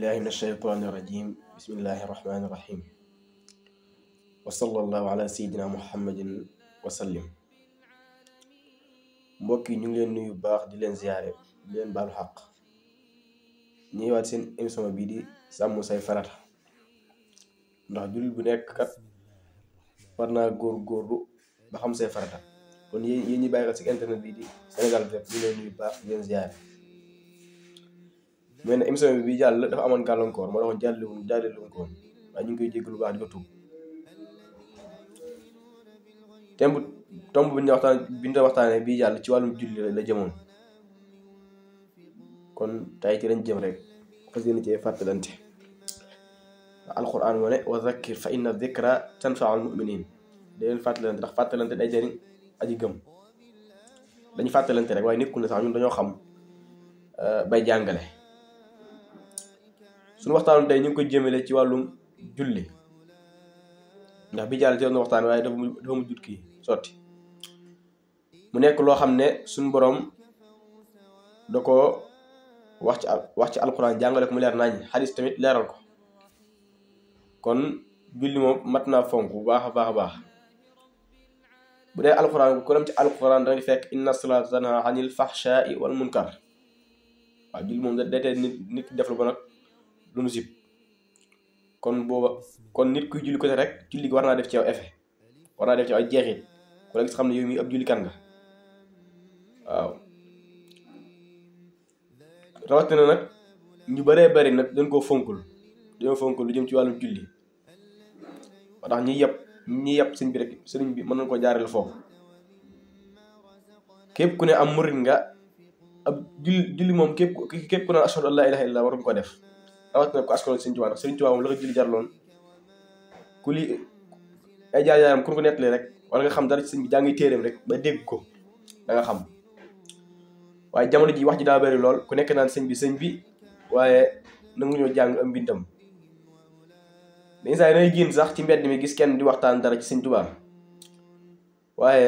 billahi min ashaytaani irrajim bismillahi irrahmani irrahim wa sallallahu ala sayidina muhammadin wa sallim. mbokk yi ñu ngi leen nuyu baax di leen ziyaare di leen baalu xaq ñëwaat seen émission bii di sàmm say farata, ndax jullit bu nekk kat war naa góorgóorlu ba xam say farata. kon yéen ñi bàyyi xel ci internet bii di Sénégal Web ñu leen nuyu baax di leen ziyaare. mais nag émission bi jàll dafa amoon gàllankoor moo taxoon jàllewuñ ko woon waaye ñu ngi koy jéggalu baax di ko tuub. tomb bi ñu waxtaanee bii jàll ci wàllum julli la jëmoon, kon tey ci lañ jëm rek fas yéene cee fàttalante. alquran moo ne wa zakkir fa inna dhikra tanfa'ul mu'minin. da leen fàttalante ndax fàttalante day jëriñ aji gëm. dañu fàttalante rek waaye nekkul ne sax ñun dañoo xam bay jàngale. suñu waxtaanu tey ñu ngi koy jëmale ci wàllum julli, ndax bi jàll ci doon waxtaan waaye dafa mu jut kii sotti. mu nekk loo xam ne suñu borom da ko wax ci alquran jàngale ko mu leer nañ, xadis tamit leeral ko. kon julli moom mat naa fonk bu baax a baax a baax. bu dee alquran ku dem ci alquran danga fekk inna salata tanha anil fahshai wal munkar. waaw julli moom da tey nit def lu ko nag lu nu sib. kon nit kuy julli ko rek julli gi war naa def ci yow effet, war naa def ci yow ay jeexit ku la gis xam ne yow mi ab julli kan nga. waaw rawatina nag ñu bëree bëri nag dañ dañoo fonkul lu jëm ci wàllum julli. moo tax ñi yëpp sëñ bi rek sëriñ bi mën nañ ko jaareel foofu. képp ku ne am murid nga ab julli moom képp ku ne ashhadu an la ilaha illallah waruñ ko def. rawatina ko askanoon Sëriñ Tuubaa ndax Sëriñ Tuubaa moom la ko julli jarloon ku li ay jaar-jaaram ku ko nettalee rek wala nga xam dara ci sëñ bi jàngi téeréem rek ba dégg ko da nga xam. waaye jamono ji wax ji daa bëri lool ku nekk naan sëñ bi waaye nangu ñoo jàng am mbindam. saa yi dangay génn sax ci mbedd mi gis kenn di waxtaan dara ci Sëriñ Tuubaa waaye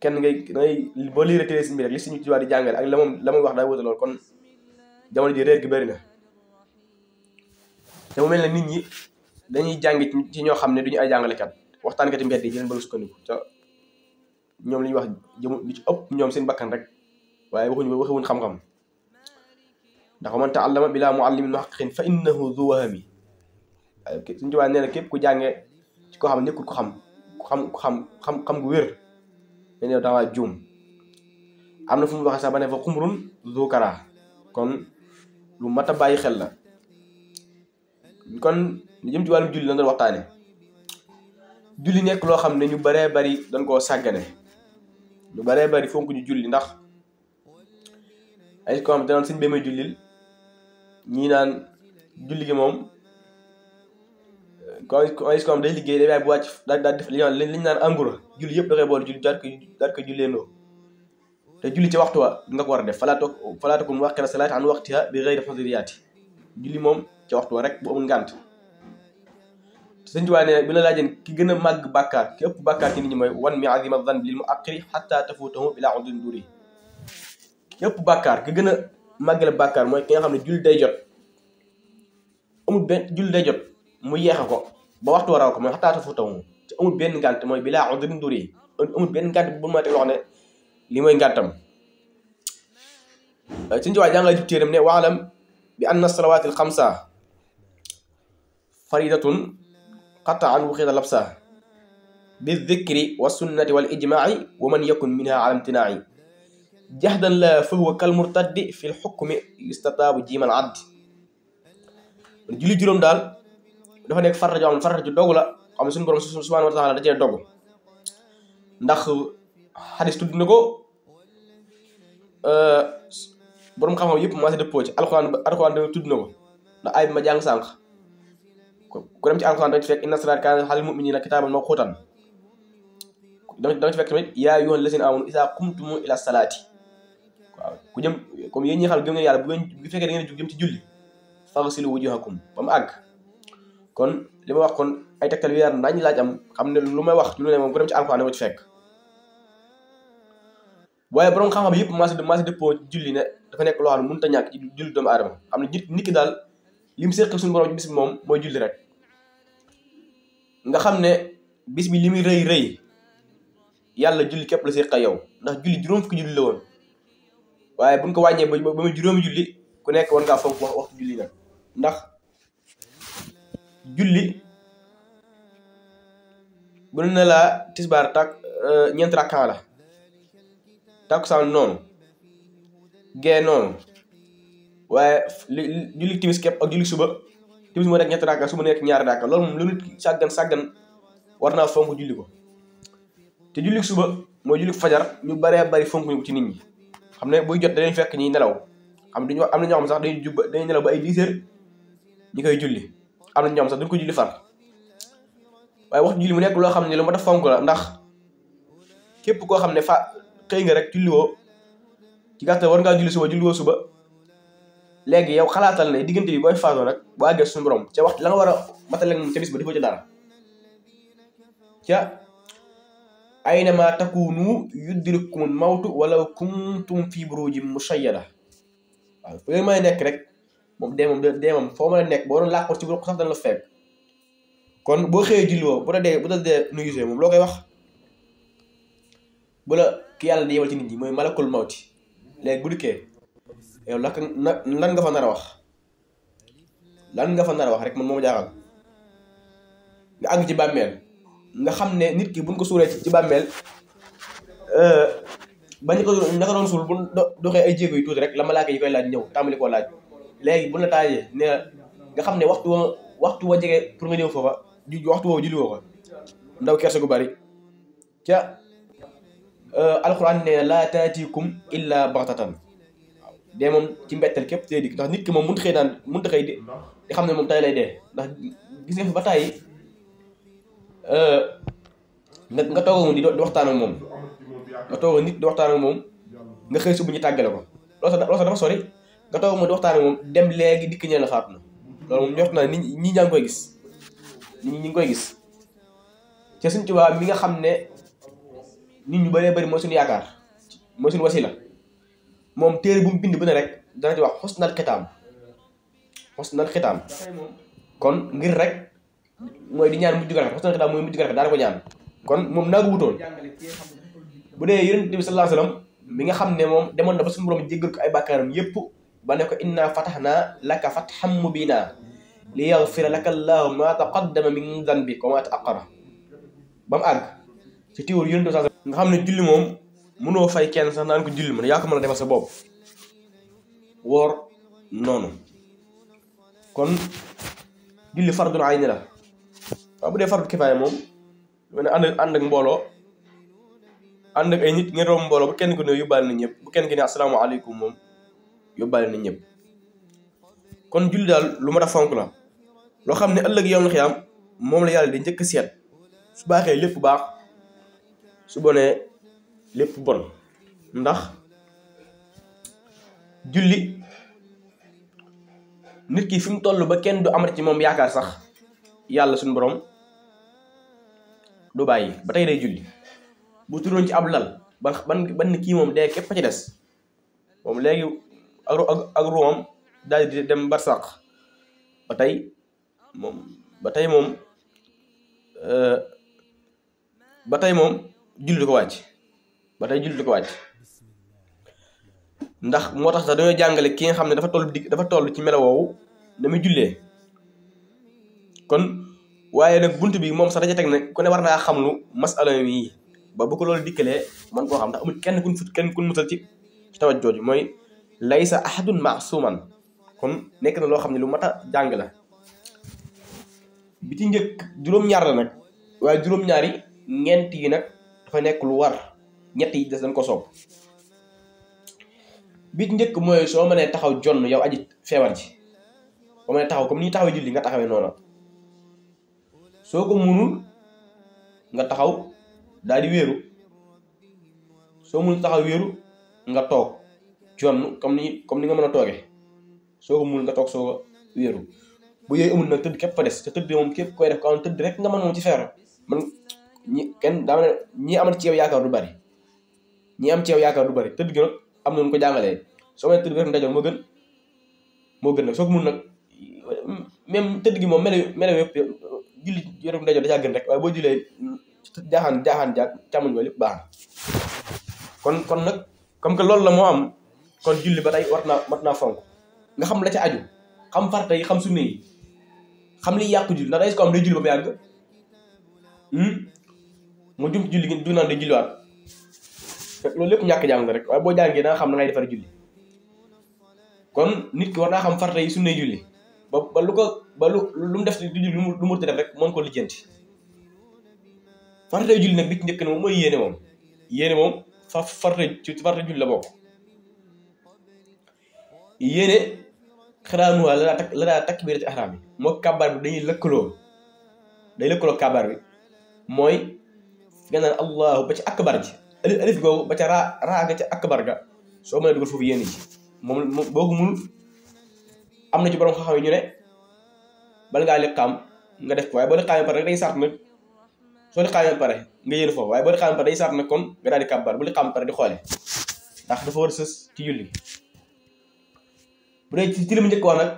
kenn dangay boo liiree téere sëñ bi rek li Sëriñ Tuubaa di jàngale ak la muy wax daa wute lool. kon jamono ji réer gi bëri na. te mu mel ne nit ñi dañuy jàng ci ñoo xam ne duñu ay jàngalekat, waxtaankat yi mbedd yi leen bëgg sukkandiku te ñoom li ñuy wax li ci ëpp ñoom seen bakkan rek waaye waxuwuñ xam-xam. ndax man ta'allama bilaa mu'allimin muhaqqiqin fa innahu dhu wahmi. Suñu tubaab nee na képp ku jàngee ci koo xam ne nekkul ko xam gu wér ne ne dawaa juum. am na fu mu waxee sax ba ne fa xumrun dhu kara. kon lu mat a bàyyi xel la. kon lu jëm ci wàllum julli la doon waxtaane. julli nekk loo xam ne ñu baree bari dañ koo sàggane. ñu baree bari fonk ñu julli ndax ay ko xam danaan sëñ bee may jullil, ñii naan julli gi moom ko xam day liggéey day bu wàcc daal def li ñu naan engrais julli yëpp da koy boole julli daal ko julleendoo. te julli ci waxtu wa nga ko war a def falaa takun mu'akhkhira salaati an waqtiha bi ghayri huduriyaati. julli moom ci waxtu wa rek bu amul ngànt. Sëñ Tuubaa ne bi la laajeen ki gën a màgg bàkkaar ki ëpp bàkkaar ci nit ñi mooy wan mi azima dhanbi lil mu'akhkhiri hatta tafuutahu bila udrin duri. ki ëpp bàkkaar ki gën a màggale bàkkaar mooy ki nga xam ne julli day jot mu yeexa ko ba waxtu wa raw ko mooy hatta tafuutahu ci amul benn ngànt mooy bila udrin duri. amul benn ngànt bu ma teg loo xam ne li mooy ngàntam. Sëñ Tuubaa jàngale ci téeram ne waalam bi anna salawaatil xamsa faridatun qat'an wuxida labsa bi dhikri wa sunnati wal ijma'i wa man yakun minha ala imtina'i jahdan la fa huwa kal murtaddi fil hukmi yustataabu jimal addi. julli juróom daal dafa nekk farata joo xam ne farata ju dogu la xam ne suñu borom subhanahu wa ta'ala da cee dogu. ndax xadis tudd na ko borom xam-xam yëpp maa si dëppoo ci alxuraan da tudd na ko ndax ay bi ma jàng sànq ku dem ci alxuraan dañ ci fekk inna salaata kaanat alal mu'miniina kitaaban mawquutan. danga ci fekk tamit yaa ayyuhal laziina aamanu izaa qumtum ila salaati. waaw ku jëm comme yéen ñi xam gëm ngeen yàlla bu fekkee da ngeen jug jëm ci julli faghsilu wujuuhakum ba mu àgg. kon li ma wax kon ay tegtal weer nañ laaj am xam ne lu may wax lu ne moom ku dem ci alxuraan da nga ci fekk. waaye borom xam-xam yëpp maa si dëppoo julli ne dafa nekk loo xam ne mënut a ñàkk ci julli doomu aadama. xam ne nit ki daal lim séq suñu borom ci bis bi moom mooy julli rek nga xam ne bis bi li muy rëy rëy yàlla julli képp la séq yow ndax julli juróom fukki julli la woon waaye buñ ko wàññee ba muy juróomi julli ku nekk war ngaa fonk waxtu julli nag ndax julli bu ne laa tisbaar ñeent rakkaa la takkusaan noonu gee noonu waaye julli timis képp ak julli suba timis moo nekk ñetti rakka suba nekk ñaari rakka loolu moom lu nit sàggan war naa fonk julli ko te julli suba mooy julli fajar ñu baree bari fonk ñu ko ci nit ñi xam ne buy jot dañuy fekk ñi nelaw am na ñoo xam sax dañuy nelaw ba ay 10 heures ñi koy julli am na ñoo xam sax duñ ko julli far waaye waxtu julli mu nekk loo xam ne lu ma def fonk la ndax képp koo xam ne xëy nga rek julli woo ci gàttal war ngaa julli suba julli woo suba léegi yow xalaatal ne diggante bi booy faatoo nag boo àggee suñu borom ca waxtu la nga war a matale moom ca bis ba defoo ci dara ca aynama takunu yudrikumul mawtu walaw kuntum fi burujin mushayyada waaw fu ngeen mën a nekk rek moom dee moom foo mën a nekk boo doon làqoot ci bu sax dana la fekk kon boo xëyee julli woo bu la dee nuyusee moom loo koy wax bu la ki yàlla di yebal ci nit ñi mooy malakul mawti léegi bu dikkee yow lan nga fa nar a wax rek man moom jaaxal nga àgg ci bàmmeel nga xam ne nit ki buñ ko suuree ci bàmmeel bañ ko naka doon suul bu doxee ay jéego yu tuuti rek la malaaka yi koy laaj ñëw tàmbali koo laaj léegi buñ la taajee ne nga xam ne waxtu wa jege pour nga ñëw foofa waxtu woowu julli woo ko ndaw kerse gu bari ca alxuraan nee laa taatikum illa baxtatan waaw dee moom ci mbettel képp tey dikk ndax nit ki moom mënut xëy di xam ne moom tay lay dee ndax gis nga fi ba tàyyi nga toog moom di waxtaan ak moom nga xëy suba ñu tàggale ko loolu sax dafa sori nga toog moom di waxtaan ak moom dem léegi dikk ñeen la faatu na loolu moom ñort naa nit ñi ñaa ngi koy gis nit ñi ngi koy gis ca Sëñ Tuubaa mi nga xam ne nit ñu bëree bëri mooy suñu yaakaar mooy suñu wasila moom téere bu mu bind bu ne rek dana ci wax xusnal xitaam kon ngir rek mooy di ñaan mujj gu rafet xusnal xitaam mooy mujj gu rafet daana ko ñaan kon moom naagu wutoon bu dee Yonent bi sallallahu alayhi wasallam mi nga xam ne moom demoon na ba suñu borom jéggal ko ay bàkkaaram yépp ba ne ko inna fatahna laka fathan mubina li yaghfira laka allahu ma taqaddama min dhanbika wa ma ta'akhkhara ba mu àgg ci tiwul Yonent bi nga xam ne julli moom mënoo fay kenn sax naan ko julli man yaa ko mën a defal sa bopp woor noonu kon julli fardul ayni la waaw bu dee fardu kifaaya moom lu ne ànd ak mbooloo ànd ak ay nit ngeen romb mbooloo bu kenn ko ne yóbbaale na ñëpp bu kenn ki ne asalaamaaleykum moom yóbbaale na ñëpp kon julli daal lu ma a fonk la loo xam ne ëllëg yow na xiyaam moom la yàlla di njëkk seet su baaxee lépp baax su bonee lépp bon ndax julli nit ki fi mu toll ba kenn du amati ci moom yaakaar sax yàlla suñu borom du bàyyi ba tey day julli bu turoon ci ab lal ban kii moom dee képp a ci des moom léegi ak ruumam daal di dem barsàq ba tey moom julli du ko wàcc ndax moo tax sax dañoo jàngale ki nga xam ne dafa toll ci melo woowu na muy jullee kon waaye nag bunt bi moom sax dañu teg ne ku ne war naa xam lu masala yi ba bu ko loolu dikkalee man koo xam ndax amul kenn kun musal ci tawat jooju mooy laysa ahadun maasuman kon nekk na loo xam ne lu mat a jàng la bi ci njëkk juróom-ñaar la nag waaye juróom-ñaari ñeent yi nag dafa nekk lu war ñett yi des dañ ko sopp bi ci njëkk mooy soo mënee taxaw jonn yow aji feebar ji soo mënee taxaw comme ni taxawee julli nga taxawee noonu soo ko munul nga taxaw daal di wéeru soo munul taxaw wéeru nga toog jonn comme ni nga mën a toogee soo ko munul nga toog soo ko wéeru bu yooyu amul nag tëdd képp fa des te tëdd moom képp koy def ko am tëdd rek nga mën moom ci feebar man ñi amal ci yow yaakaar du bari tëdd gi nag am na nu ko jàngalee soo mënee tëdd rek ndajoor moo gën nag soo ko mun nag même tëdd gi moom melo yëpp julli yorom ndajoor da caa gën rek waaye boo jullee jaaxaan jaag càmmoñ ba lépp baax na kon nag comme que loolu la moo am kon julli ba tey mat naa fonk nga xam la ca aju xam farata yi xam sunna yi xam liy yàqu julli ndax day ko am day julli ba mu yàgg mu jum ci julli gi du naan day julliwaat fekk loolu lépp ñàkk jàng la rek waaye boo jàngee da nga xam na ngay defar julli kon nit ki war naa xam farata yi sunna yi julli ba lu mu def di julli lu mu def rek mën ko lijjanti farata yi julli nag bi ci njëkk na moom mooy yéene moom farata julli la bokk yéene xiraanuwaa la daa takbirati ihraam bi moo kabaar bi dañuy lëkkaloo kabaar bi mooy nga naan allahu ba ci akbar ji alif googu ba ca raaga ca akbar ga soo mën a dugal foofu yéene ji moom boogu mul am na ci borom xam-xam yi ñu ne bala ngaa liqaam nga def ko waaye boo liqaamee pare rek dañuy sart nag soo liqaamee pare nga yéene foofu waaye boo liqaamee pare dañuy sart nag kon nga daal di kabar bu liqaam pare di xoole ndax dafa war a sës ci julli bu dee ci li mu njëkk wax nag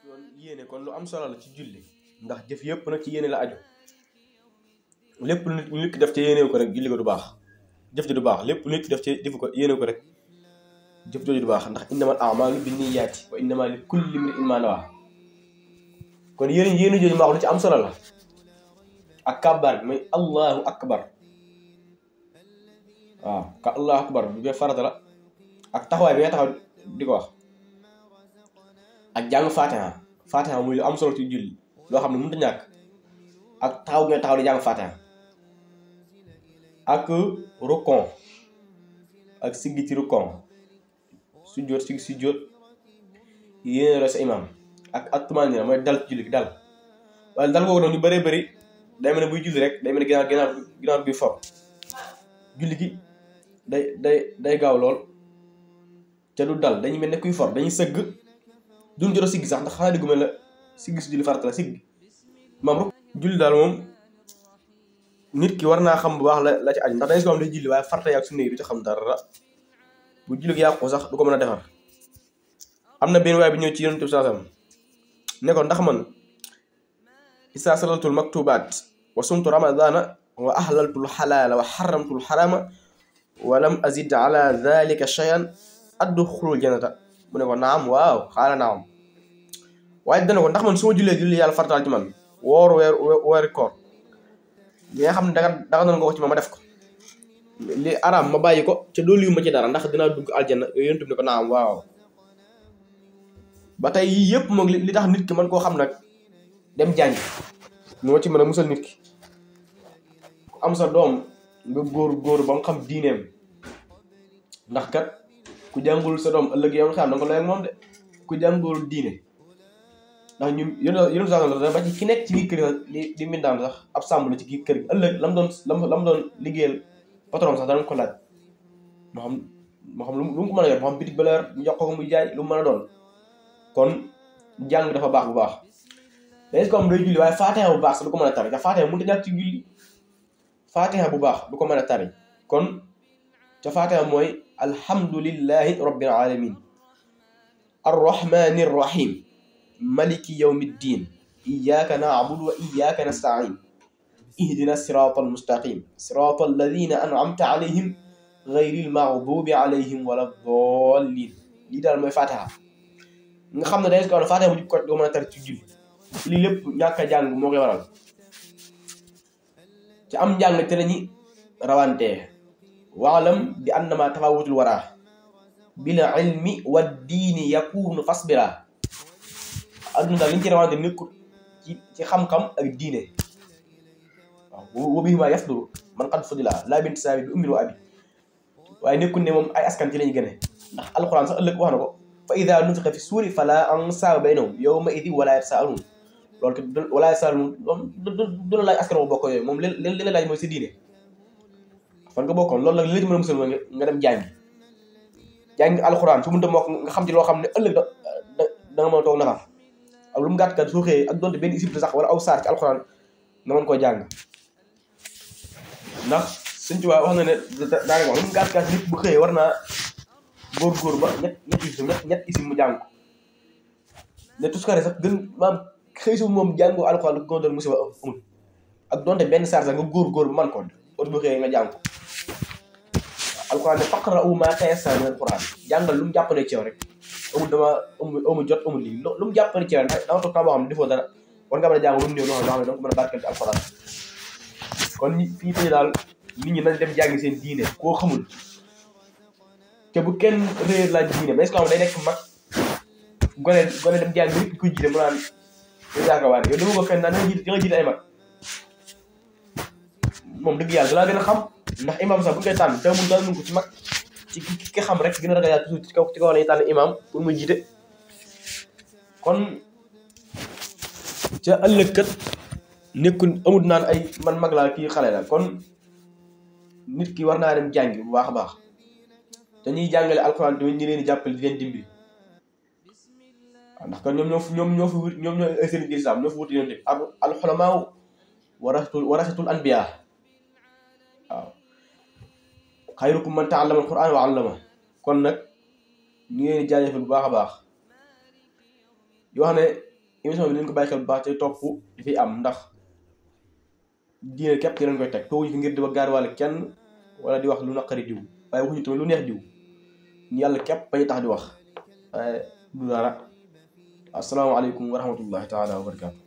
yoon yéene kon lu am solo la ci julli ndax jëf yëpp nag ci yéene la aju lépp lu nit ki def ci yéene ko rek julli ko du baax jëf ji du baax lépp lu nit ki def ci jëf ko yéene ko rek jëf jooju du baax ndax innamal a'maalu binniyaati wa innamaa li kulli imri'in maa nawaa kon yéene jooju maa wax lu ci am solo la ak kabaar bi mooy allahu akbar waaw ka allahu akbar bu dee farata la ak taxawaay bi nga taxaw di ko wax ak jàng fatiha muy lu am solo ci julli loo xam ne mënut a ñàkk ak taxaw nga taxaw di jàng fatiha ak rukon ak siggi ci rukon sujjóot siggi sujjóot yéene sa imam ak attumaanina mooy dal ci julli gi dal waaye dal googu noonu ñu bëree bëri day mel ne buy julli rek day mel ne ginnaaw bi for julli gi day gaaw lool ca du dal dañuy mel ne kuy for dañuy sëgg duñ jot a siggi sax ndax xanaa dégguma la siggi su julli farata la siggi maam rek julli daal moom nit ki war naa xam bu baax la ci aju ndax dañu si ko am day julli waaye farata yaak sunna yi du ci xam dara bu julli gi yàqu sax du ko mën a defar am na benn waay bi ñëw ci yonent bi sallallahu alayhi wasallam ne ko ndax man isa salatul maktubaat wa sumtu ramadana wa ahlaltul xalaala wa xaramtul xarama wa lam azid ala dhalika shay'an adxulul jannata mu ne ko naam waaw xaala naam waaye dana ko ndax man su ma julli yàlla farataal ci man woor weeri koor li nga xam ne danga doon nga ko ci ma def ko li araam ma bàyyi ko ca loolu yu ma ci dara ndax dinaa dugg aljanna yooyu yonent bi ne ko naam waaw ba tey yii yëpp moom li tax nit ki mën koo xam nag dem jàngi moo ci mën a musal nit ki ku am sa doom nga góor ba nga xam diineem ndax kat ku jàngul sa doom ëllëg yow xam na nga ko lay ak moom de ku jàngul diine ndax ñu yéen sax la ba ci ki nekk ci biir kër di mbindaan sax ab sàmm la ci kii kër gi ëllëg lam doon liggéeyal patron sax danañ ko laaj moo xam lu mu ko mën a yor moo xam bitig baleer ñu jox ko muy jaay lu mu mën a doon kon jàng dafa baax bu baax day ko am day julli waaye faatiha bu baax sax du ko mën a tari ndax faatiha mënut a ñàkk ci julli faatiha bu baax du ko mën a tari kon ca faatiha mooy alhamdulillahi rabbil alamin arrahmani rrahim maliki yawmi ddin iyyaka na'budu wa iyyaka nasta'in ihdina siratal mustaqim siratal ladina an'amta alayhim ghayril maghdubi alayhim wala ddallin lii daal mooy fatiha nga xam ne day ko fatiha bu jub ko doo mën a tari ci julli lii lépp ñàkk a jàng moo koy waral ci am njàng te lañu rawantee waalam bi annama tafawutul wara bil ilmi wa diini yakunu fasbira adduna daal li ñu ci rawante nekkul ci xam-xam ak diine waaw wa bihimaa yafdulu man qad fudila laa binti saabi bi ummin wa abi waaye nekkul ne moom ay askan ci lañu gëne ndax alquran sax ëllëg wax na ko fa ida nufixa fi suuri fala ansaaba baynahum yawma idin wala yatasaaluun loolu te wala yatasaaluun du la laaj askan moo bokk yooyu moom li la laaj mooy sa diine fan nga bokkoon loolu nag li la ci mën a musal nga dem jàngi alquran su mënta mokk nga xam ci loo xam ne ëllëg da nga mën a toog nafar ak lu mu gàtt kat soo xëyee ak donte benn isib sax wala aw saar ci alxuraan nga mën koo jàng ndax Sëñ Tuubaa wax na ne daanaka wax lu mu gàtt kat nit bu xëyee war naa góor ba ñett isim mu jàng ko ne tuskare sax gën maam xëy su moom jàngoo alxuraan lu ko doon musiba amul ak donte benn saar sax nga góor man ko oto bu xëyee nga jàng ko alxuraan ne faqra'u maa tayassara mina alxuraan jàngal lu mu jàppale ci yow rek amul dama amul jot amul lii lu mu jàppale ci yow rek dama toog temps boo xam ne defoo dara war nga mën a jàng lu mu néew loo xam ne danga ko mën a barkeel ci alxuraan kon fii tey daal nit ñi nañ dem jàngi seen diine koo xamul te bu kenn réer laaj diine mais est-ce que xam day nekk mag gone dem jàng nit ko jiite mu naan yow yaakaar yow dama ko fenn naan da nga jiite ay mag moom dëgg yàlla dalaa gën a xam ndax imam sax bu ñu koy tànn teewul daal nañ ko ci mag ci ki xam rek gën a ragal yàlla toujours ci kaw la ñuy tànn imam pour muy jiite kon ca ëllëg kat nekkul amut naan ay man mag laa kii xale la kon nit ki war naa dem jàngi bu baax a baax te ñuy jàngale alxuraan tamit ñi leen di jàppale di leen dimbali waaw ndax kon ñoom ñooy ay sëriñ islam ñoo fi wuti yoon def al xulamaa warasatul anbiyaa waaw xayrukum man ta'allama al-qur'aan wa 'allama kon nag ñu ngi leen di jaajëfal bu baax a baax yoo xam ne émission bi dañ ko bàyyi xel bu baax te topp di fi am ndax diine képp ci lañ koy teg tooguñu fi ngir di ba gaar wàlle kenn wala di wax lu naqari diw waaye waxuñu tamit lu neex diw ñu yàlla képp bañu tax di wax waaye du dara asalaamaaleykum wa rahmatullahi taala wa barakaatu